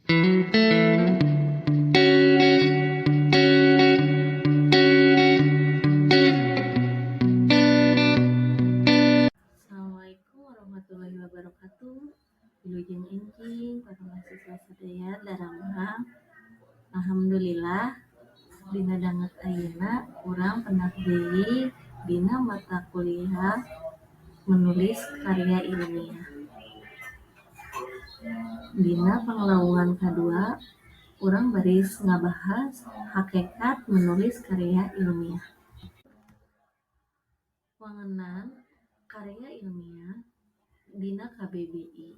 Assalamualaikum warahmatullahi wabarakatuh. Wilujeng enjing para mahasiswa sadaya daramang. Alhamdulillah dina danget ayeuna urang pendak deui dina mata kuliah menulis karya ilmiah. Dina panglawungan kadua urang baris ngabahas hakekat menulis karya ilmiah. Wangenan karya ilmiah dina KBBI.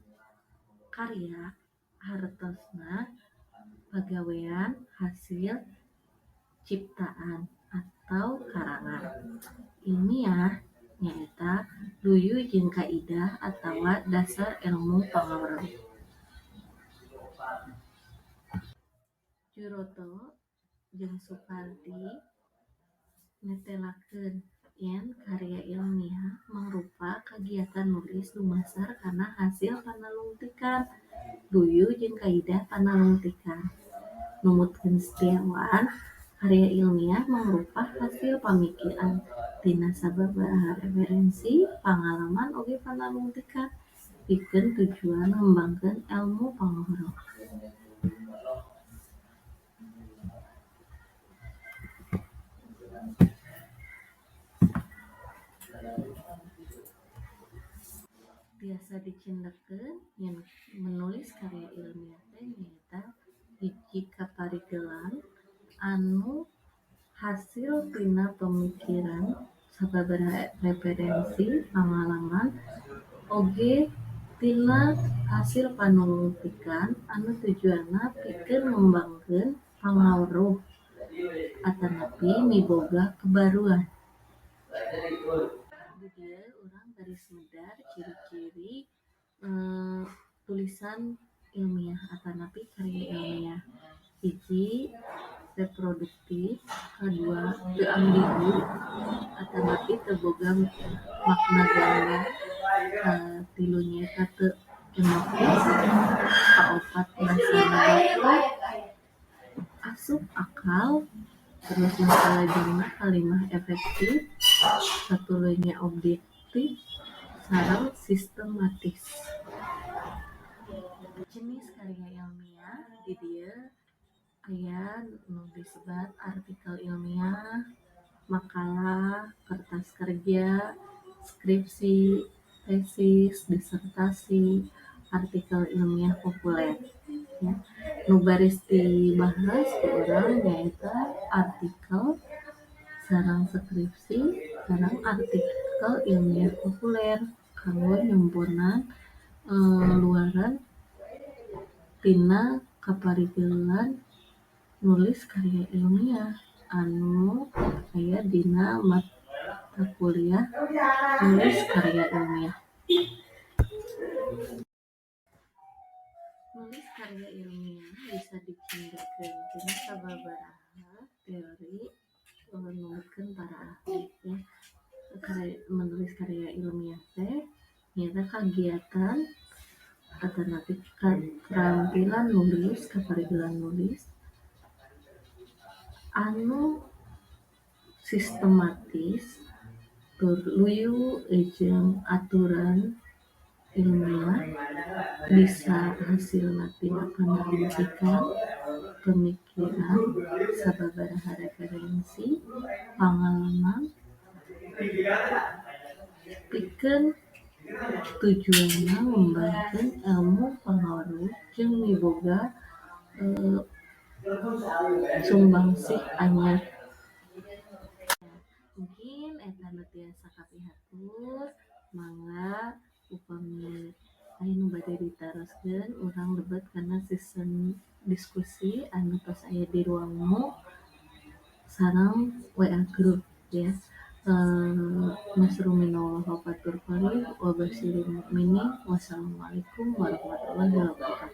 Karya hartosna pagawean hasil ciptaan atau karangan. Ilmiah nyaeta luyu jeung kaidah atawa dasar ilmu pangaweruh. Juroto jeung Supardi netelakeun yen karya ilmiah mangrupa kagiatan nulis dumasar kana hasil panalungtikan luyu jeung kaidah panalungtikan. Numutkeun Setiawan, karya ilmiah mangrupa hasil pamikiran tina sababaraha referensi, pangalaman oge panalungtikan pikeun tujuan ngembangkeun elmu pangaweruh. Tiasa dicindekkeun yen menulis karya ilmiah teh nyaeta hiji kaparigelan anu hasil tina pamikiran sababaraha referensi, pangalaman oge tina hasil panalungtikan anu tujuanna pikeun ngembangkeun pangaweruh atanapi miboga kebaruan. Di dieu urang baris medar ciri-ciri tulisan ilmiah atanapi karya ilmiah. Hiji, reproduktif, kadua teu ambigu atanapi teu boga makna ganda, katilu nyaeta teu emotif, kaopat basana baku, asup akal, terus nu salajengna kalimah efektif, katuluy nya objektif sareng sistematis. Jenis karya ilmiah di dieu aya nu disebat artikel ilmiah, makalah, kertas kerja, skripsi, tesis, disertasi, artikel ilmiah populer. Nu baris dibahas ku urang nyaeta artikel sareng skripsi sareng artikel ilmiah populer kanggo nyumponan luaran tina kaparigelan nulis karya ilmiah anu aya dina mata kuliah nulis karya ilmiah. Nulis karya ilmiah bisa dicindekkeun tina sababaraha teori numutkeun para ahli nya. Menulis karya ilmiah teh nyaeta kagiatan atanapi keterampilan nulis, kaparigelan nulis anu sistematis tur luyu jeung aturan ilmiah bisa hasilna tina panalungtikan, pamikiran, sababaraha referensi, pangalaman pikeun tujuanna ngembangkeun elmu pangaweruh jeung miboga sumbangsih anyar. Mungkin eta nu tiasa kapihatur, mangga upami aya nu bade ditaroskeun urang lebet kana sesi diskusi anu tos aya di ruang sareng WA grup ya. Nasrul minallah wa fathul qarib wa basyiril mukminin. Wassalamualaikum warahmatullahi wabarakatuh.